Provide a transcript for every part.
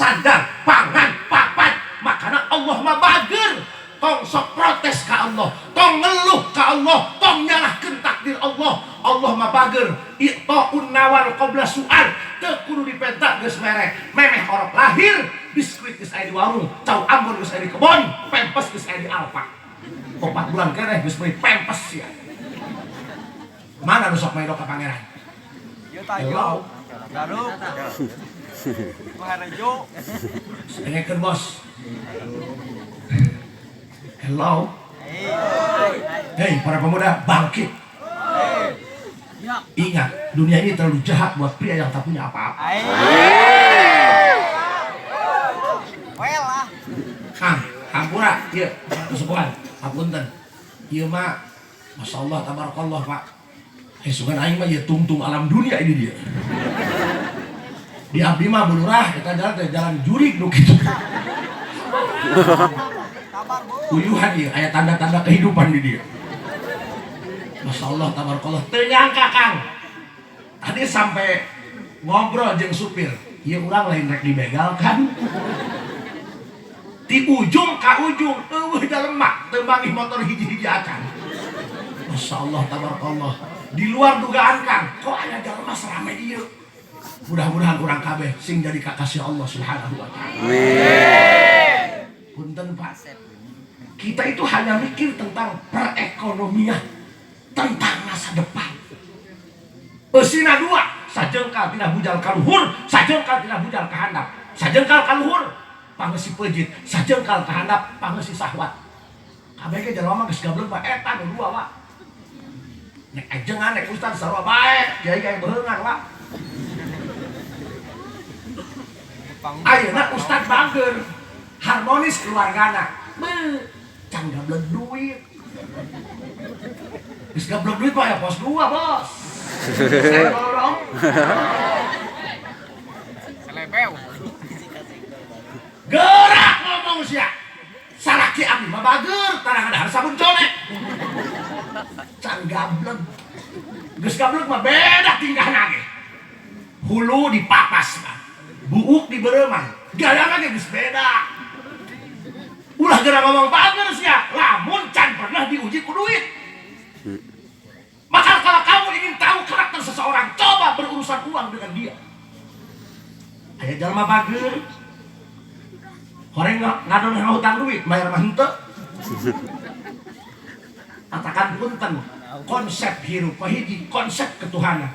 Sandang, pangan, papan. Makana Allah mah bager. Tong sok protes ka Allah, tong ngeluh ka Allah, tong nyalahkeun takdir Allah. Allah mah bager. I'taun nawal qabla su'al. Teu kudu dipenta geus mere. Memeh orok lahir, biskuit geus aya di warung, cau Ambon geus aya di kebon, pempes geus aya di Alfa. 4 bulan keneh geus meuli pempes sia. Mana nu sok main ka pangeran? Hello. Garuk. Maharejo. Dengekeun bos. Hello. Hei para pemuda, bangkit. Ingat, dunia ini terlalu jahat buat pria yang tak punya apa-apa. Kang, hampura, ieu kesepuhan, hapunten. Ieu mah Masya Allah, tabarakallah, Pak. Sugan aing mah ieu tungtung alam dunia ini dia. Di abdi mah bulurah, eta jalan teh jalan jurig nu kitu. Uyuhan ieu aya tanda-tanda kehidupan di dia. Masya Allah, tabarakallah. Teu nyangka, Kang. Tadi sampai ngobrol jeung supir. Ieu urang lain rek dibegal kan. Di ujung ka ujung eueuh lemah teu manggih motor hiji-hiji acan. Masya Allah, tabarakallah. Di luar dugaan, Kang, kok aya jalma serame ieu. Mudah-mudahan urang kabeh sing jadi kakasih Allah Subhanahu wa taala. Amin. Punten, Pak. Kita itu hanya mikir tentang perekonomian, tentang masa depan. Eusina dua, sajengkal tina bujal ka luhur, sajengkal tina bujal ka handap. Sajengkal ka luhur, pangeusi peujit, sajengkal ka handap, pangeusi sahwat. Kabeh ge jalma mah geus gablek mah eta nu dua, Pak. Nek ajengan nek ustaz sarua bae, kiai gawe beheungan, Pak. Ayeuna ustaz bager, harmonis keluargana. Beuh, can gablek duit. Geus gablek duit mah ya pos 2, Bos. Saya Selebeu. Gerak ngomong sia. Salaki abdi mah bager, tarang dahar sabun colek. Can gablek. Geus gablek mah beda tingkahna ge. Hulu dipapas mah. Buuk dibereuman. Gayana ge geus beda. Ulah geura ngomong bager sia, lamun can pernah diuji ku duit. Maka kalau kamu ingin tahu karakter seseorang, coba berurusan uang dengan dia. Aya jalma bager, horeng ngadon hutang duit, bayar mah henteu. Katakan punten, konsep hirup hiji, konsep ketuhanan.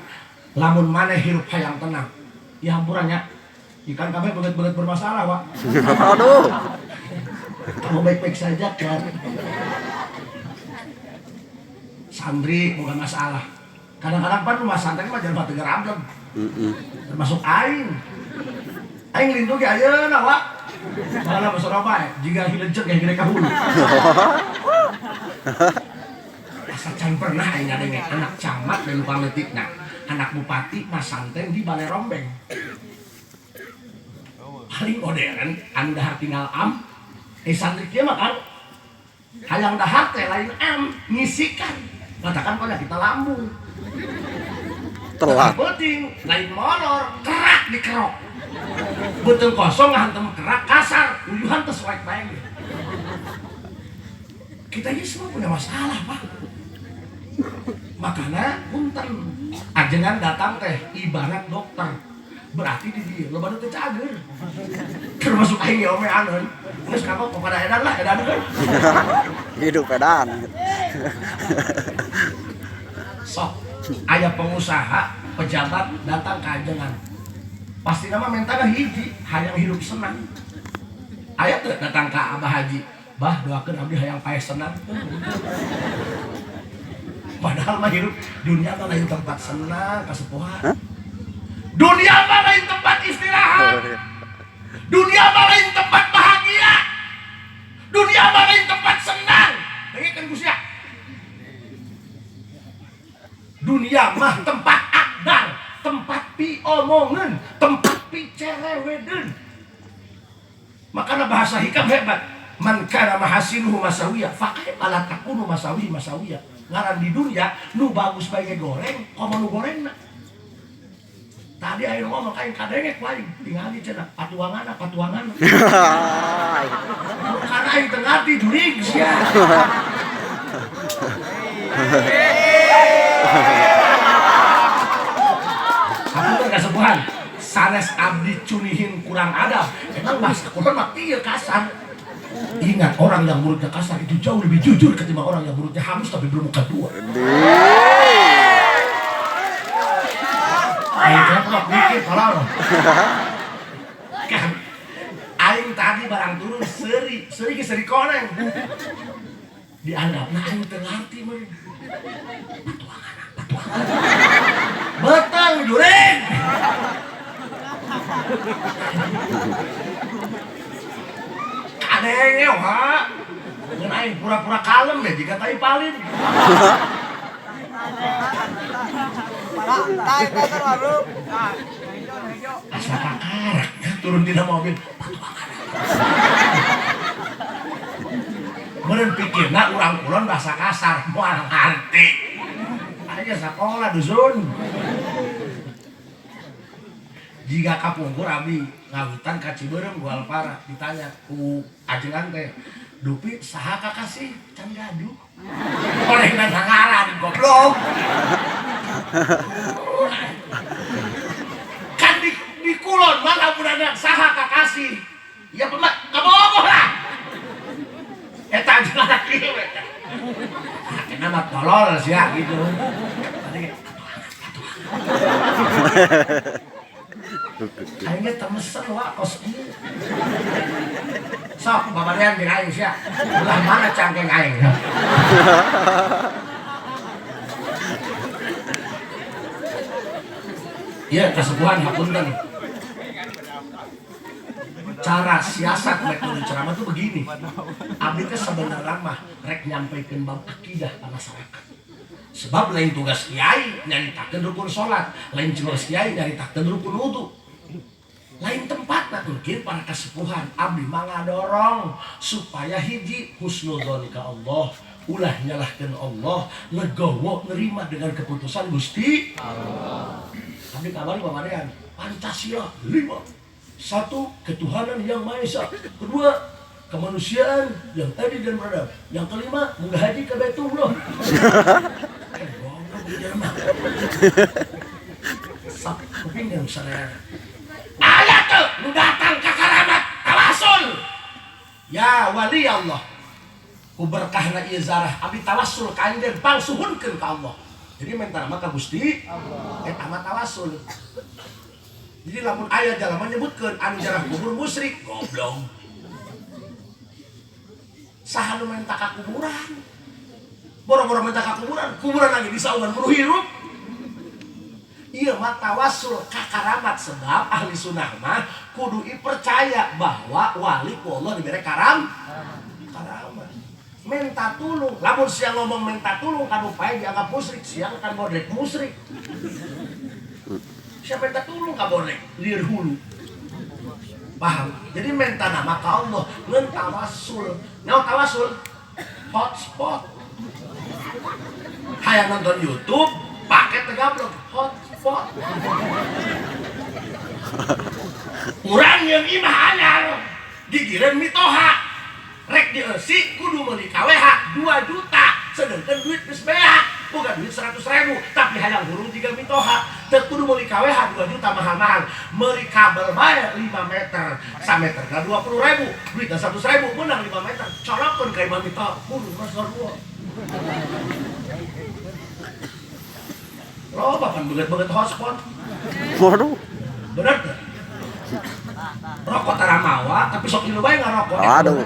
Lamun maneh hirup hayang tenang, ya hampurannya, ikan kabeh beget-beget bermasalah, Pak. Aduh. Kamu baik-baik saja kan? Santri bukan masalah. Kadang-kadang pan rumah santri mah jangan tegar ablem. Termasuk aing. Aing lindu ge ayeuna, Wak. Malah masuk bae, jiga hilencet ge gede ka hulu. Asa can pernah aing ngadenge anak camat dan lupa letikna. Anak bupati mah santen di Balai Rombeng. Paling modern anu dahar tinggal am. Santri kieu mah kan hayang dahar teh lain am, ngisikan. Katakan pada kita lambung. Telat. Penting, lain molor, kerak dikerok. Beuteung kosong ngahantem kerak kasar, uyuhan teh soek bae. Kita ini semua punya masalah, Pak. Makanya punten ajengan datang teh ibarat dokter. Berarti di dia loba nu teu cager. Termasuk aing ya ome aneun. Geus kapok kepada edan lah, edan kan. Hidup edan. Sok aya pengusaha, pejabat datang ke ajengan. Pasti nama mentana hiji, hayang hidup senang. Aya teu datang ka Abah Haji, "Bah, doakeun abdi hayang paeh senang." Padahal mah hidup dunia mah lain tempat senang kasepuhan. Dunia mah lain tempat istirahat. Dunia mah lain tempat bahagia. Dunia mah lain tempat senang. Dengekeun ku sia. Dunia mah tempat akdar, tempat piomongeun, tempat picerewedeun. Makanya bahasa hikam hebat. Man kana mahasinuhu masawiya, fakaifa la takunu masawihi masawiya. Ngaran di dunia nu bagus bae goreng, komo nu gorengna. Tadi aing ngomong aing kadengek ku aing tingali cenah patuanganna patuanganna. Karena aing teu ngarti jurig sia. Hapunten kasepuhan. Sanes abdi cunihin kurang adab. Emang bahasa kulon mah ieu kasar. Ingat, orang yang mulutnya kasar itu jauh lebih jujur ketimbang orang yang mulutnya halus tapi bermuka dua. Aing kenapa mikir tolol. Kan aing tadi barang turun seuri, seuri ge seuri koneng. Dianggapna aing teu ngarti meureun. Patuangan, patuangan. Beteng jurig. Kadenge ha. Ngan aing pura-pura kalem ya jika tai palin. Asa kakarak turun dina mobil. Patuangan. Meureun pikirna urang kulon bahasa kasar, moal ngarti. Aja sakola dusun. Jika kapungkur abdi ngawitan ka Cibeureum Goalpara ditanya ku ajengan teh, "Dupi saha kakasih can gaduh?" Olehna ngaran goblok. Kan di kulon mah lamun ada saha kakasih. Ya pemak kabogoh lah. Eta ajengan kieu we. Kena mah tolol sia gitu. Tadi aingnya temesen wak kos ieu. Sok babadean jeung aing sia. Belah mana cangkeng aing. Ieu kasepuhan hapunten. Cara siasat metode ceramah tuh begini. Abdi teh sebenarnya mah rek nyampaikan bab akidah ka masyarakat. Sebab lain tugas kiai nyaritakeun rukun salat, lain tugas kiai nyaritakeun rukun wudu. Lain tempat nah mungkin para kesepuhan abdi mah ngadorong supaya hiji husnudzon ka Allah, ulah nyalahkeun Allah, legowo nerima dengan keputusan Gusti Allah. Abdi kabari babarean Pancasila 5. 1, ketuhanan yang Maha Esa. Kedua, kemanusiaan yang adil dan beradab. Yang kelima, munggah haji ke Baitullah. Sok kuping yang sadayana. Aya teu nu datang ka karamat tawasul. Ya wali Allah. Ku berkahna ieu zarah abdi tawasul ka anjeun pangsuhunkeun ka Allah. Jadi minta mah ka Gusti Allah. Eta mah tawasul. Jadi lamun aya jalma nyebutkeun anu jarah kubur musyrik, goblok. Saha nu minta ka kuburan? Boro-boro minta ka kuburan, kuburan lagi disaungan buru hirup. Ieu mah tawasul ka karamat sebab ahli sunnah mah kudu percaya bahwa wali ku Allah dibere karamat. Minta tulung, lamun siang ngomong minta tulung kan upaya dianggap musyrik, siang kan bodrek musyrik. Siapa minta tulung ka bodrek? Lieur hulu. Paham? Jadi minta nama ka Allah, ngeun tawasul. Naon tawasul? Hotspot. Hayang nonton YouTube, pakai tegablok hotspot. Urang yang imah anyar, gigireun mitoha. Rek dieusi kudu meuli KWH 2 juta, sedangkan duit geus beak, boga duit 100.000, tapi hayang hurung jiga mitoha. Teu kudu meuli KWH 2 juta mahal-mahal, meuli kabel bae 5 meter, sameter ka 20.000, duitna 100.000 meunang 5 meter, colokkeun ka imah mitoha, kudu mah sarua. Loba pan beget-beget hotspot. Waduh. Bener teu? Rokok tara mawa tapi sok ieu bae ngarokok. Aduh.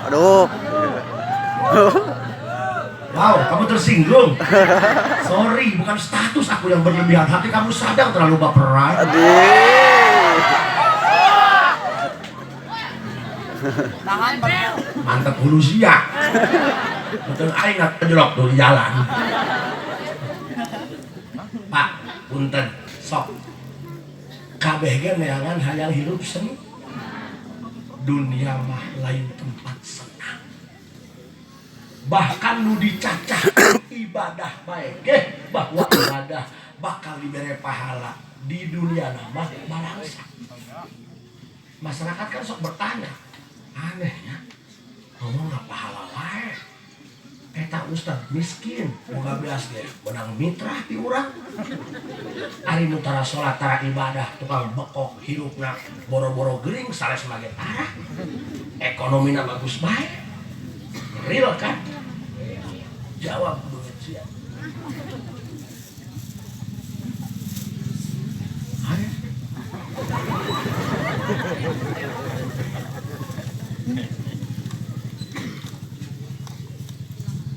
Aduh. Wow, kamu tersinggung. Sorry, bukan status aku yang berlebihan. Hati kamu sadar terlalu baperan. Aduh. Mantap hulu sia. Betul aing ngajelok tuh di jalan. Pak, punten, sok. Kabeh ge neangan hayang hirup sen. Dunia mah lain tempat senang. Bahkan nu dicacah ibadah bae ge bahwa ibadah bakal dibere pahala. Di dunia nama balangsa. Masyarakat kan sok bertanya, aneh ya, ngomong nggak pahala wae. Eta ustad miskin, boga beas ge menang mitra ti urang. Ari nu tara salat tara ibadah, tukang bekok hirupna boro-boro gering sales mah ge parah. Ekonomina bagus bae. Real kan? Jawab duit sia.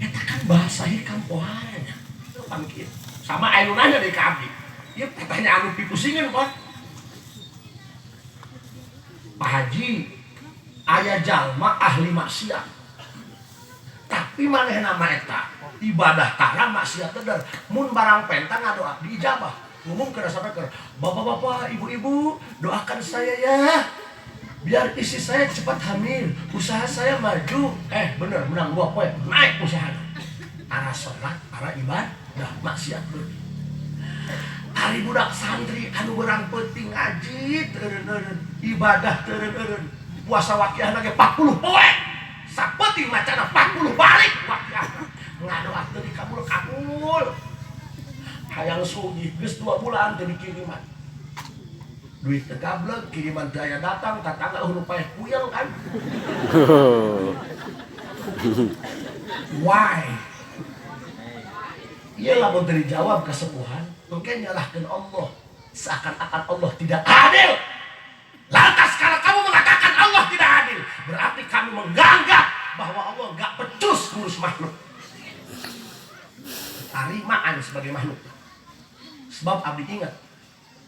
Eta kan bahasa hikam poharanya. Pangkir. Sama anu nanya dari ka abdi. Ieu pertanyaan anu pipusingeun, Pak. Pak Haji, aya jalma ahli maksiat. Tapi manehna mah eta ibadah tara maksiat teder. Mun barang penta ngadoa diijabah. Ngomong ke sapeker, bapak-bapak, ibu-ibu, doakan saya ya, biar istri saya cepat hamil, usaha saya maju. Bener, menang 2 poin, naik usahanya. Arah sholat, arah ibadah, maksiat berarti. Ari budak santri, anu berang penting ngaji, teureun-eureun, ibadah teureun-eureun, puasa wakiah lagi 40 poe, sapeting macana 40 balik wakiah. Ngadoa teu dikabul-kabul. Hayang sugih geus 2 bulan teu dikiriman. Duit teu gableg, kiriman teu aya datang, tatangga eueuh paeh puyeng kan. Why? Ieu lamun teu dijawab kasepuhan, engke nyalahkeun Allah. Seakan-akan Allah tidak adil. Lantas kalau kamu mengatakan Allah tidak adil, berarti kamu menganggap bahwa Allah enggak becus ngurus makhluk. Tarimaan sebagai makhluk. Sebab abdi ingat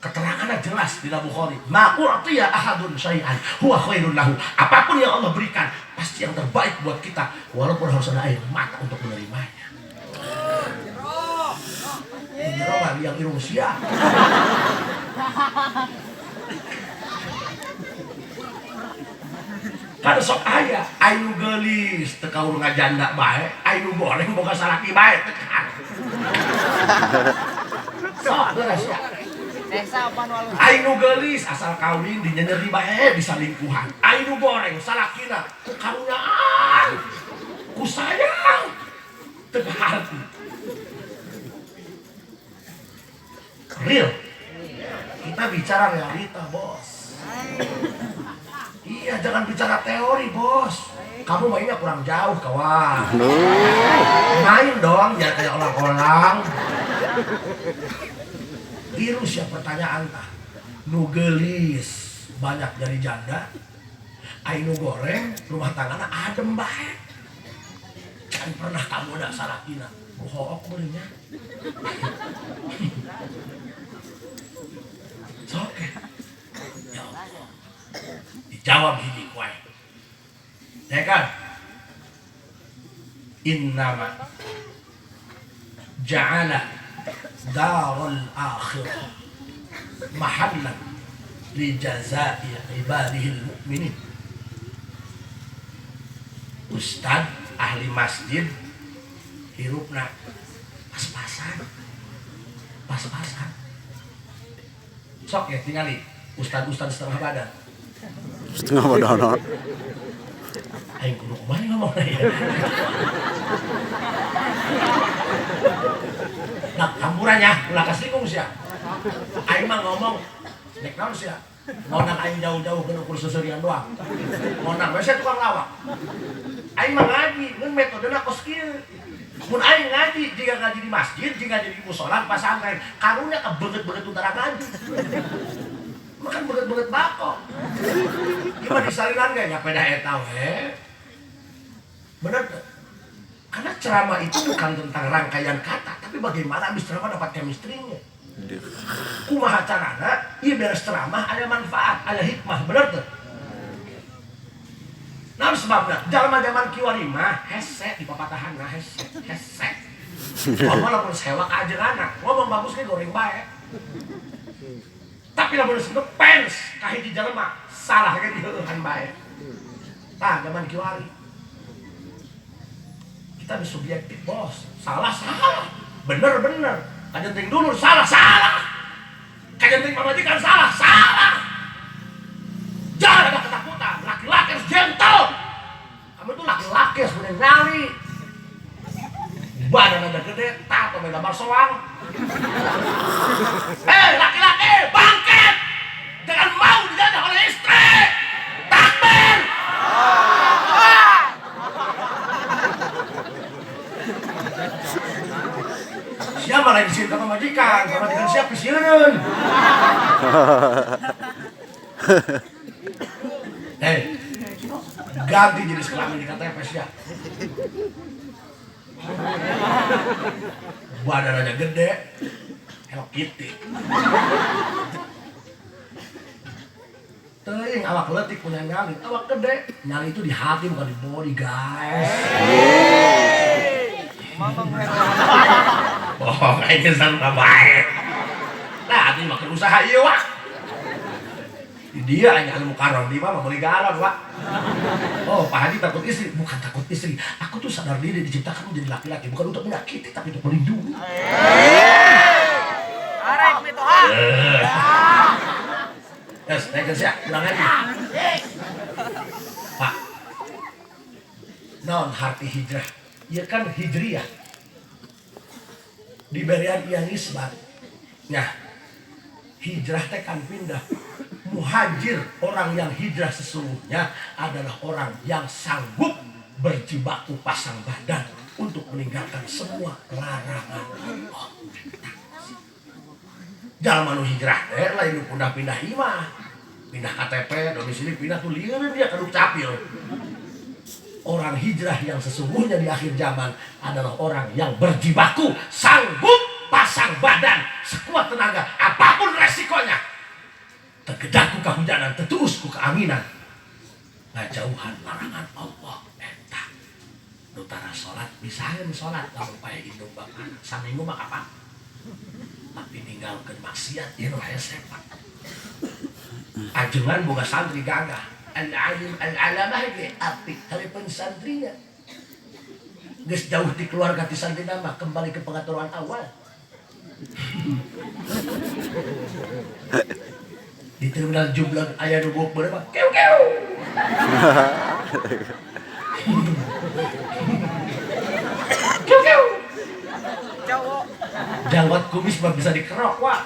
keterangannya jelas di dalam Bukhari. Ma u'tiya ahadun syai'an huwa khairun lahu. Apapun yang Allah berikan pasti yang terbaik buat kita, walaupun harus ada air mata untuk menerimanya. Jero mah yang irung sia. Kan sok aya anu geulis teu kaur ngajanda bae, anu goreng boga salaki bae teu kan. Sok geus ya. Anu geulis asal kawin dinyenyeri bae disalingkuhan. Anu goreng salakina ku karunyaan, ku sayang teu kaharti. Real. Kita bicara realita, bos. Iya, jangan bicara teori, bos. Kamu mainnya kurang jauh, kawan. Main dong, jangan kayak orang-orang. Tiru siap pertanyaan tah. Nu geulis banyak dari janda, ai nu goreng rumah tanggana adem bae. Jangan pernah kamu ada salakina. Bohong beunya. Sok ya Allah. Dijawab hiji ku aing. Ya kan? Innama ja'ala darul akhirah mahallan li jazai ibadihil mu'minin. Ustad ahli masjid hirupna pas-pasan. Pas-pasan. Sok ya tingali ustad-ustad setengah badan. Setengah badan. Aing kudu kumaha ngomong ya. Nah, campurannya ulah kasinggung sia. Aing mah ngomong nek naon sia. Ngonang aing jauh-jauh ke ukur seserian doang. Ngonang we sia tukang lawak. Aing mah ngaji ngeun metodena kos kieu. Mun aing ngaji jika ngaji di masjid, jika ngaji di musola, pasantren, karunya kebeget-beget utara ngaji. Makan beget-beget bako. Gimana disalinan ge nya peda eta we. Bener tuh. Karena ceramah itu bukan tentang rangkaian kata, tapi bagaimana abis ceramah dapat chemistry-nya. Kumaha carana, ieu beres ceramah ada manfaat, ada hikmah, bener tuh. Nah, sebabna jalma zaman kiwari mah hese di papatahan nah hese, hese. Ngomong lamun sewa ka ajenganna, ngomong bagus ge goreng bae. Tapi lamun geus ngefans ka hiji jalma, salah ge diheueuhan bae. Tah zaman kiwari. Kita bisa subjektif, bos. Salah salah, bener bener. Kajenting dulur salah salah. Kajanting pamajikan salah, salah. Jangan ada ketakutan. Laki-laki harus gentle. Kamu tuh laki-laki harus punya nyali. Badan aja gede, tato gambar soang. Laki-laki, bangkit! Jangan mau dijajah oleh istri. Takbir! Siapa lagi sih sama majikan? Pamajikan siapa sieun? Hei, ganti jenis kelamin di KTP siap. Badan aja gede, Hello Kitty. Teuing awak leutik punya nyali, awak gede. Nyali itu di hati bukan di body, guys. Oh, kayaknya sama baik. Nah, hati mah usaha ieu, Wak. Dia hanya ilmu karon, di mah beli galon, Wak. Oh, Pak Haji takut istri, bukan takut istri. Aku tuh sadar diri diciptakan menjadi laki-laki, bukan untuk menyakiti tapi untuk melindungi. Arek mitoha. Yes, naik ya, ulang lagi. Pak, non harti hijrah, ya kan hijriah. Diberian ia nisbat. Nah, hijrah teh kan pindah. Muhajir, orang yang hijrah sesungguhnya adalah orang yang sanggup berjibaku pasang badan untuk meninggalkan semua larangan Allah. Jalma nu hijrah teh lain nu pindah-pindah imah. Pindah KTP, domisili pindah tuh lieureun dia ka Dukcapil. Orang hijrah yang sesungguhnya di akhir zaman adalah orang yang berjibaku, sanggup pasang badan sekuat tenaga apapun resikonya. Tergedaku kehujanan, tetuusku keanginan. Ngajauhan larangan Allah eta. Nu tara salat bisaeun salat lamun pae indung bapak saminggu mah kapan? Tapi ninggalkeun maksiat ieu nu hese Pak. Ajengan boga santri gagah. Al-alim al-alamah ge apik telepon santrinya. Geus jauh di keluarga ti santri mah kembali ke pengaturan awal. Di terminal Jumlah aya nu buuk beureup mah keu keu. Keu keu. Cowok. Janggot kumis mah bisa dikerok, Wak.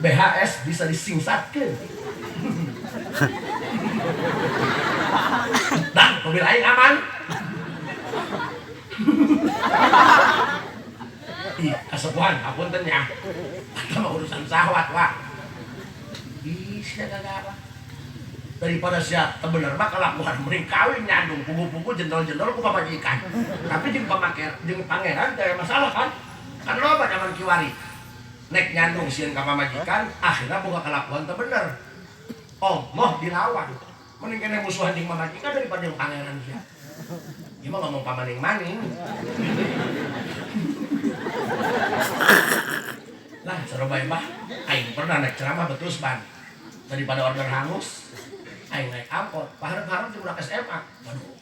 BHS bisa disingsatkeun. Nah, mobil aing aman. Ih, kasepuhan, hapunten nya. Eta mah urusan syahwat, Wak. Ih, sia gagah. Daripada sia teu bener mah kalakuan mending kawin nyandung pugu-pugu jendol-jendol ku pamajikan. Tapi jeung pamake jeung pangeran teh masalah kan? Kan loba zaman kiwari. Nek nyandung sieun ka pamajikan, akhirna boga kalakuan teu bener. Allah dilawan. Mending kene musuhan jeung pamajikan daripada jeung pangeran sia. Ieu mah ngomong pamaning-maning. Lah, sarua mah aing pernah naik ceramah betul ban. Daripada order hangus, aing naik angkot, paharep-harep jeung budak SMA. Waduh.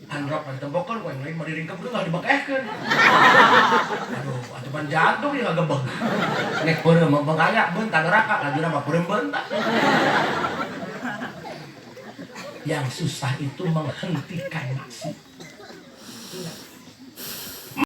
Androk ditempokeun ku aing lain mah diringkep geus dibekehkeun. Aduh, atuh ban jantung ieu ngagebeg. Nek peureum mah bengaya beunta neraka, lajuna mah peureum beunta. Yang susah itu menghentikan maksiat.